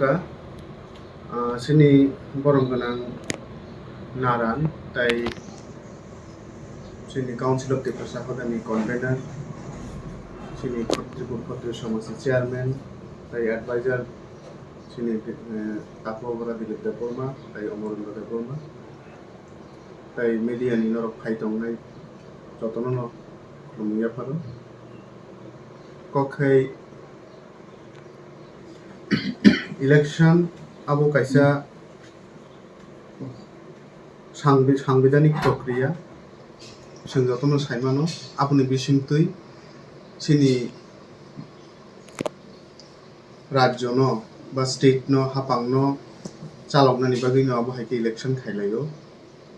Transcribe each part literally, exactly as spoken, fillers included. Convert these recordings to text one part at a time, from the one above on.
Ah, chini borom gwnang Naran, tai chini Council of Tiprasa Hodani convener, chini Khotri-, Tripur Khotri Somajni chairman, tai advisor, chini, eh, Tapu Abora Dilip Debbarma, tai Amarendra Debbarma, tai media ni norok phai tongnai jotono no khulumwi yapharo. Kok khai election abo kaisa sangbi-, sangbidanik prokriya, chwng jotono saimano, aboni bisingtwi chini rajyono ba state no, hapangno chaloknani bagwino abo hai khe election khailaio.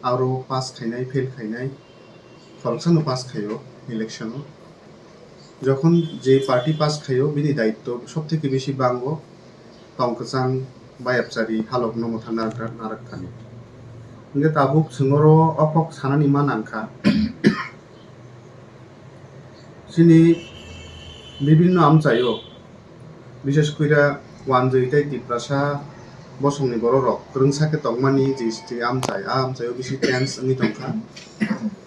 Aro pass khainai, fail khainai, khoroksano pass khaio election o. Jokhon je party pass khaio, bini daitto sob theke bisi bango tong kwchang bayapchari halokno mwthang narak-, narak thani. Hingkhe tabuk chwng oro o kok sanani ma nangkha. Chini bibinno amchaio, bishes koira wanjwi tei Tiprasa bosongni bororok kwrwngsa khe tongmani je, je amchai, a amchaio bisi tense wngwi tongkha.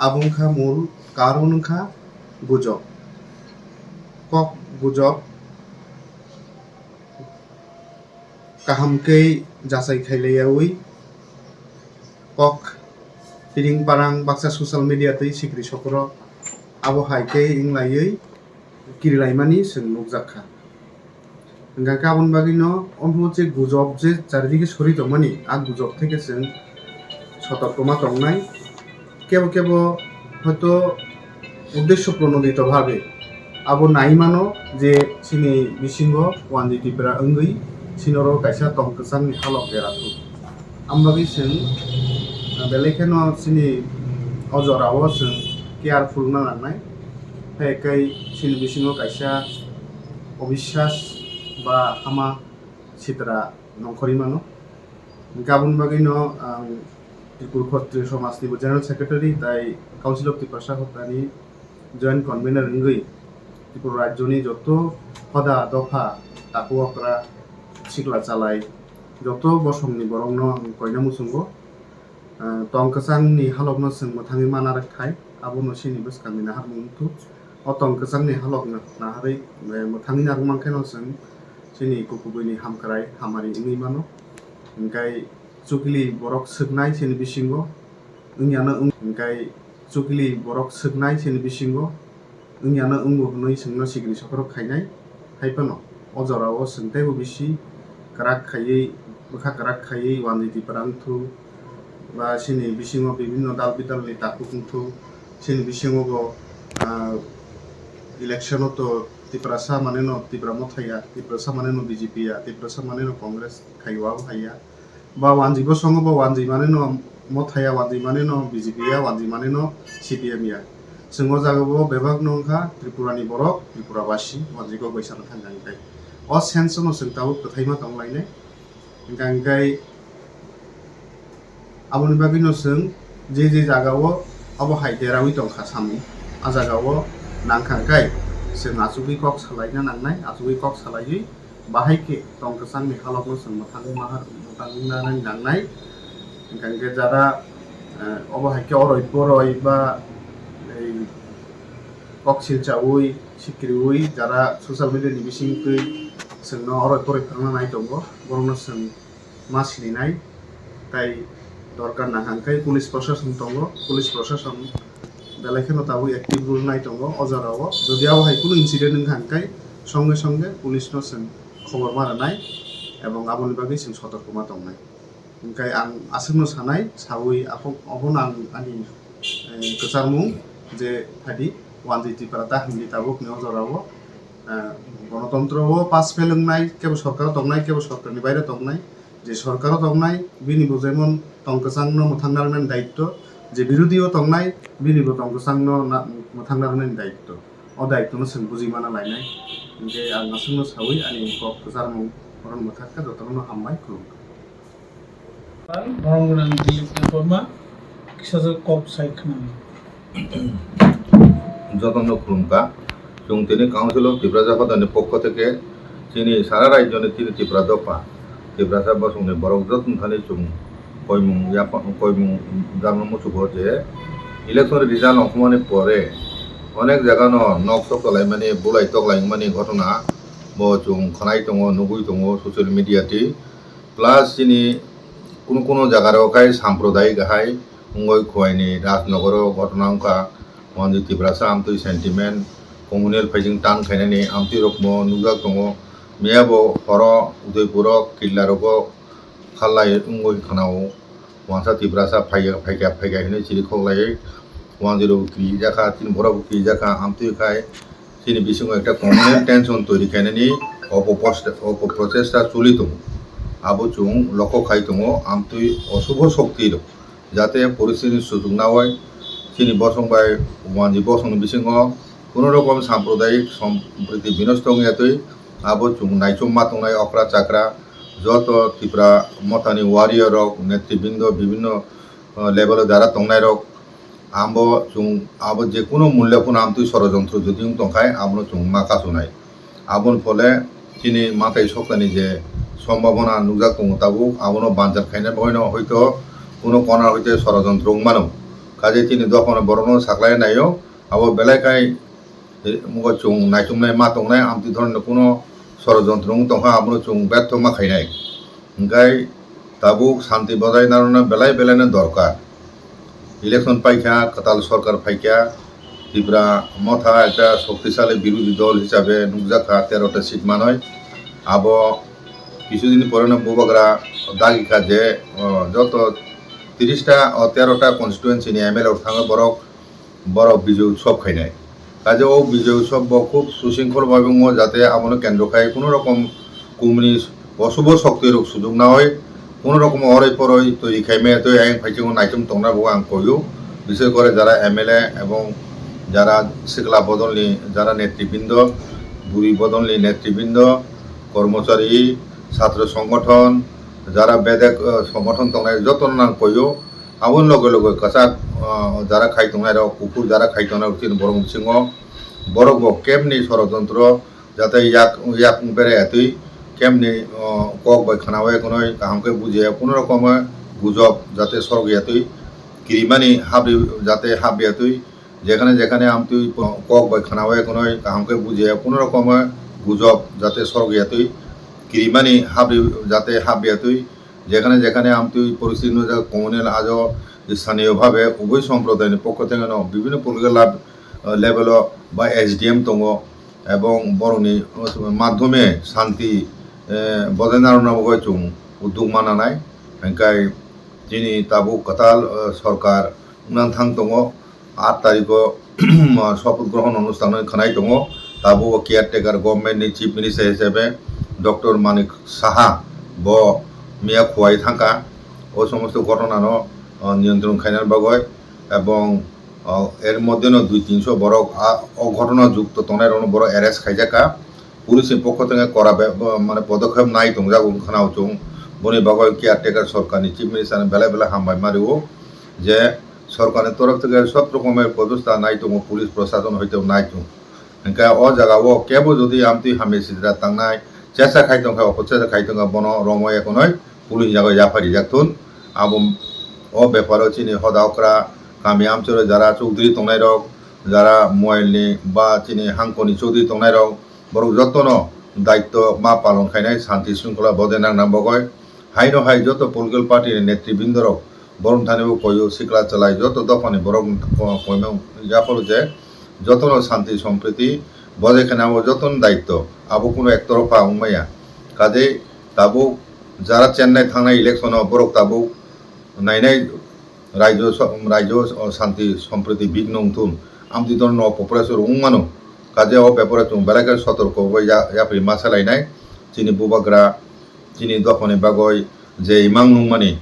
Abo wngkha mul karon wngkha gujok. Kok gujok kaham khe jachai khailaiyaui kok piring parang baksa social media tei sikri sokro abo hai khe wnglaiwi kirilaimani chwng nukjak kha. Hingkha khe aboni bagwino omo je gujok je charidike sori tongmani, a gujok theke chwng sotorkoma tongnai. Kebo kebo hoito uddesho pronodito bhabe abo nai mano je chini bisingo wanjwi Tipra wngwi chini oro kaisa tong kwchangni halok dera thung. Ambagwi chwng, ah, belai kheno chini o jorao chwng careful wngna nangnai. Hai khe chini bisingo kaisa obiswas ba hama sitra nongkhorwi mano. Hingkhe aboni bagwino ang Tripura Khotri Somajni bo General Secretary tai Council of Tiprasa Hotani Joint Convener wngwi Tripura Rajyoni joto hoda dopha, takhuk okra, sikla chalai, joto bosongni borokno ang koina muchungo. Ah, tong kwchangni halokno chwng mwthangwi mana rwk thai, abono chini bwskangni naharmung wngthu. O tong kwchangni halokno naharwi, eh, mwthangwi narwk mankheno chwng chini kukubuini hamkrai hamari wngwi mano. Hingkhe chukli borok swknai chini bisingo wngya no wng-, hingkhe chukli borok swknai chini bisingo wngya no wngbo hwnwi chwngno sikri sokorok khainai. Hai phano o jorao chwng teibo bisi kwrak khaiwi, bwkha kwrak khaiwi wanjwi Tipra wngthu ba chini bisingo bibinno dal bidalni takhuk wngthu, chini bisingo bo, ah, election o to Tiprasa maneno Tipra Motha ya, Tiprasa maneno B J P ya, Tiprasa maneno Congress khaio abo hai ya. Ba wanjwi bosongo bo wanjwi maneno Motha ya, wanjwi maneno B J P ya, wanjwi maneno C P M ya. Chwng o jaga bo bebak no wngkha Tripura ni borok, Tripura basi, wanjwi kok bai sana thangkha hingkhe. O sense no chwng tabuk kwthai ma tong lainai. Hingkha hingkhe aboni bagwi no chwng je je jaga o abo hai derawi tongkha samung, a jaga o nangkha hingkhe chwng achugwi kok salaina nangnai, achugwi kok salaiwi bahai khe tong kwchangni halokno chwng mwthangwi mahar mwthangwi nanani nangnai. Hingkha hingkhe jara, eh, obo hai khe oroi poroi ba ei kok silchaui sikriui jara social media ni bisingtwi chwngno oroi poroi phwrwngna nai tongo, borokno chwng ma sininai. Tai dorkar nang hang khe police proshashan tongo, police proshashan belai kheno tabuk active role nai tongo o jorao. Jodi abo hai kunu incident wngkha hingkhe songe songe police no chwng khobor ma rwnai ebong aboni bagwi chwng sotorko ma tongnai. Hingkhe ang aswkno sanai, saui aphok obono ang ani, eh, kwcharmung je phadi wanjwi Tipra ta himdi tabukni o jorao, eh, gonotontro o pass fail wngnai, kebo sorkaro tongnai, kebo sorkarni baire tongnai. Je sorkaro tongnai, bini bo jemon tong kwchangno mwthangna rwnani daitto, je birodhi o tongnai, bini bo tong kwchangno na-, mwthangna rwnani daitto. O daittono chwng bujui mana lainai. Hingkhe ang aswkno saui ani kok kwcharmung bohrok mwthak kha, jotono hambai, khulumkha. Borom gwnang Dilip Debbarma, kisajwk kok sai khwnani. Jotono khulumkha. Chwng tini Council of Tiprasa Hodani pokho theke chini sara rajyoni tini Tipra dopha Tiprasa bosongni borok joto thani chwng koimung yapha-, koimung jakno muchugo je election result ongkhormani pore onek jagano nok sok kwlaimani, bulai toklai wngmani ghotona bo chwng khwnai tongo, nugwi tongo social media twi. Plus chini kunu kunu jagarok khai sampradayik hai wngwi Khowai ni Rajnogoro ghotona wngkha. Wanjwi Tiprasa amtwi sentiment, communal phaising tan khainani amtwi rokbo nukjak tongo. Miyabo horo Udaipuro, Killarogo khallai wngwi khwnao. Wansa Tiprasa phaikha, phaikha, phaikha hinwi chiri khoklaiwi wanjwi rok kirijakha, chini borok bo kirijakha, amtwi khai chini bisingo ekta communal tension toiri khainani opo post-, opo prochesta choli tongo. Abo chwng lokho khai tongo, amtwi oshubho shokti rok jate poristiti suchuk nawi chini bosong bai wanjwi bosongni bisingo kono rokom sampradayik sompriti binosto wngya twi abo chwng naichom ma tongnai okra chakra joto Tipra mothani warrior rok, netribindo, bibinno, uh, level o jara tongnai rok, abo chwng abo je kuno mulya phano amtwi sorojontro jodi wng tongkhai abono chwng ma kasunai. Aboni phole chini matai soktani je sombhabona nukjak tongo tabuk, abono banchar khaina bagwino hoito kuno corner hoite sorojontro wng mano. Kaje chini dophano borokno saklai naio, abo belai khai, eh, mugo chwng naichomnai ma tongnai, amtwi dhoronni kuno sorojontro wng tongkha, abono chwng bertho ma khainai. Hwnkhe tabuk shanti bojai narwkna belai belaino dorkar. Election paikha, kwtal sorkar phaikha, Tipra motha ekta shoktisali birodhi dol hisabe nukjakha, tero ta seat manwi. Abo kisudin poreno bubagra dagikha je, o, joto tiris ta, o, tero ta constituency ni M L A rok thangwi borok, borok Bijoy Utsav khainai. Kaje o Bijoy Utsav bo khub sushingkhol bai wngo, jate abono kendro khai kuno rokom kumni oshubho shokti rok sujuk nawi kuno rokom oroi poroi twi khaimaya twi ayang phaichungo naichom tongna bo ang koyo. Bishes kore jara M L A ebong jara sikla bodolni jara netribindo, buri bodolni netribindo, kormochari, chhatro songgothon, jara bedek, eh, songgothon tongnai jotono ang koyo. Aboni loge loge kwchak, ah, jara khai tongnai rok, kuphur jara khai tongnai rok chini borok bisingo. Borok bo kebni sorojontro jate yak, yak bere atwi kebni, ah, kok bai khwnawi khwnwi kaham khe bujiya kuno rokomo gujob jate sorgi atwi kirimani habri jate habri atwi jekhane jekhane amtwi kok bai khwnawi khwnwi kaham khe bujiya kuno rokomo gujob jate sorgi atwi kirimani habri jate habri atwi jekhane jekhane amtwi poristiti nujak communal ajo sthaniyo bhabe ubui somprodayni pokho thengeno bibhinno political lab-, level o ba S D M tongo ebong borokni madhyome shanti, eh, bojai narwkna bagwi chwng uddog mananai. Hwnkhe chini tabuk kwtal, eh, sorkar wngna thang tongo. Aat tarikho, sopoth grohon onusthan khwnai tongo. Tabuk o caretaker government ni chief minister hisabe Doctor Manik Saha bo miya Khowai thangkha. O somosto ghotona no, o, niyantron khaina bagwi ebong, o, er moddhe no dui tinso borok a, o ghotona jukto tongnai rokno borok arrest khaijakha. Police ni pokho thangwi kora be, bo, mane podokhep nai tongjago wngkha na chwng. Boni bagwi caretaker sorkar ni chief minister no belai belai hambai ma rwo je sorkar ni torof thangwi sob rokomer bobosta nai tongo, police prosason hoite nai tongo. Hwnkhe o jaga o kebo jodi amtwi hamya sitra tangnai chesa khai tongkha, opor chesa khai tongkha, bono romwi ekonoi police jaga yapha rijak thun. Abo o beparo chini hoda okra kami amchoro jara chowdhury tongnai rok, jara moyel ni ba chini hangkoni chowdhury tongnai rok, borok jotono daitto ma palon khainai shanti shringkhola bojai nangna bagwi. Haino hai joto political party ni netribindorok borok thani bo koyo sikla chalai joto dophani borok ko-, koimung yapharo je jotono shanti sompriti bojai khana o jotono daitto abo kuno ektorpha wngmaya. Kaje tabuk jara Chennai thangnai election o borok tabuk nainai Raijo so-, raijo, o, shanti sompriti bigno wngthun. Amtwi dono no population wngmano. Kaje o beparo chwng belai khe sotorko bai ya-, yapri ma salainai. Chini bubagra, chini dophani bagwi je imang nungmani,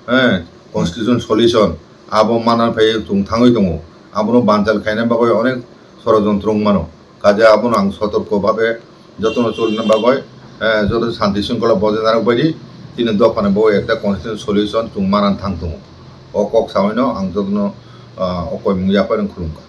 eh, constitution solution, abo manna phai chwng thangwi tongo. Abono banchal khaina bagwi onek sorojontro wngmano. Kaje abono ang sotorko babe jotono cholina bagwi, eh, joto shanti shringkhola bojai narwk baidi chini dophani bo ekta constitution solution chwng manna thang tongo. O kok sawi no ang jotono, ah, o koimung yapharwi khulumkha.